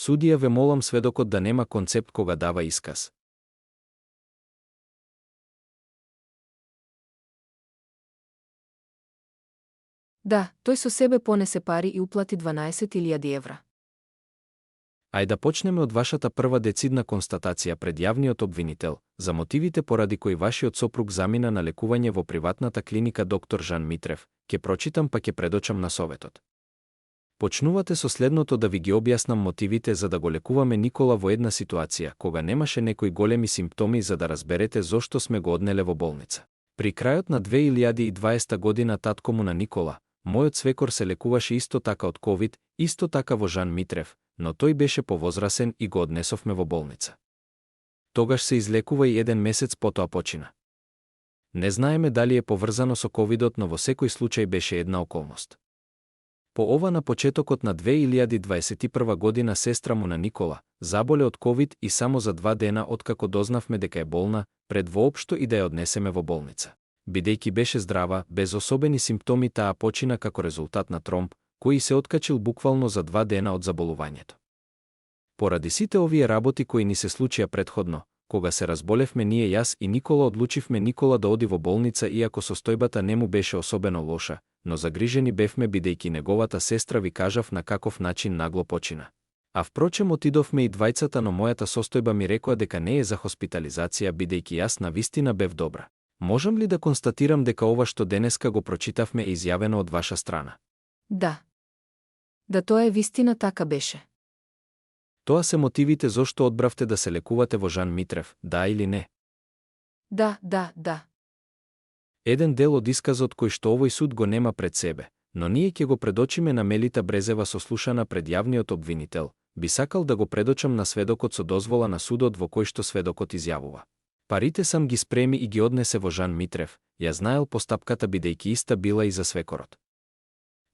Судија, ве молам сведокот да нема концепт кога дава исказ. Да, тој со себе понесе пари и уплати 12.000 евра. Ајде да почнеме од вашата прва децидна констатација пред јавниот обвинител, за мотивите поради кои вашиот сопруг замина на лекување во приватната клиника доктор Жан Митрев. Ке прочитам па ке предочам на советот. Почнувате со следното да ви ги објаснам мотивите за да го лекуваме Никола во една ситуација кога немаше некои големи симптоми за да разберете зошто сме го однеле во болница. При крајот на 2020 година татко му на Никола, мојот свекор, се лекуваше исто така од ковид, исто така во Жан Митрев, но тој беше повозрасен и го однесовме во болница. Тогаш се излекува и 1 месец потоа почина. Не знаеме дали е поврзано со ковидот, но во секој случај беше една околност. По ова на почетокот на 2021 година сестра му на Никола заболе од ковид и само за 2 дена откако дознавме дека е болна, пред воопшто и да ја однесеме во болница. Бидејќи беше здрава, без особени симптоми, таа почина како резултат на тромб, кој се откачил буквално за 2 дена од заболувањето. Поради сите овие работи кои ни се случија претходно, кога се разболевме ние, јас и Никола, одлучивме Никола да оди во болница иако состојбата не му беше особено лоша, но загрижени бевме бидејќи неговата сестра, ви кажав на каков начин нагло почина. А впрочем отидовме и двајцата, но мојата состојба ми рекоа дека не е за хоспитализација бидејќи јас на вистина бев добра. Можам ли да констатирам дека ова што денеска го прочитавме е изјавено од ваша страна? Да. Да, тоа е вистина, така беше. Тоа се мотивите зошто одбравте да се лекувате во Жан Митрев, да или не? Да. Еден дел од исказот кој што овој суд го нема пред себе, но ние ќе го предочиме на Мелита Брезева сослушана пред јавниот обвинител, би сакал да го предочам на сведокот со дозвола на судот во кој што сведокот изјавува. Парите сам ги спреми и ги однесе во Жан Митрев, ја знаел постапката бидејќи иста била и за свекорот.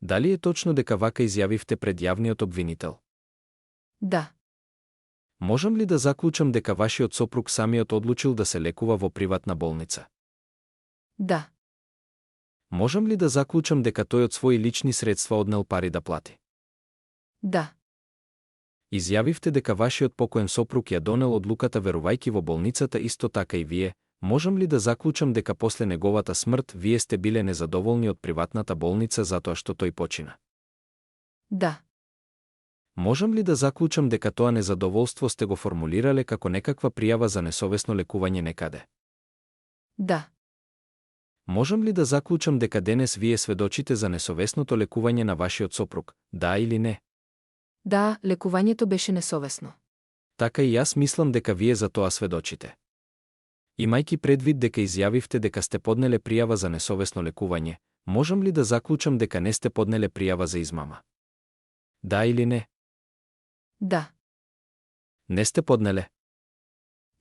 Дали е точно дека вака изјавивте пред јавниот обвинител? Да. Можам ли да заклучам дека вашиот сопруг самиот одлучил да се лекува во приватна болница? Да. Можам ли да заклучам дека тој од своји лични средства однел пари да плати? Да. Изјавивте дека вашиот покоен сопруг ја донел одлуката верувајќи во болницата, исто така и вие. Можам ли да заклучам дека после неговата смрт вие сте биле незадоволни од приватната болница затоа што тој почина? Да. Можам ли да заклучам дека тоа незадоволство сте го формулирале како некаква пријава за несовесно лекување некаде? Да. Можам ли да заклучам дека денес вие сведочите за несовесното лекување на вашиот сопруг, да или не? Да, лекувањето беше несовесно. Така и јас мислам дека вие за тоа сведочите. Имајќи предвид дека изјавивте дека сте поднеле пријава за несовесно лекување, можам ли да заклучам дека не сте поднеле пријава за измама? Да или не? Да. Не сте поднеле?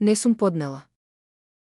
Не сум поднела.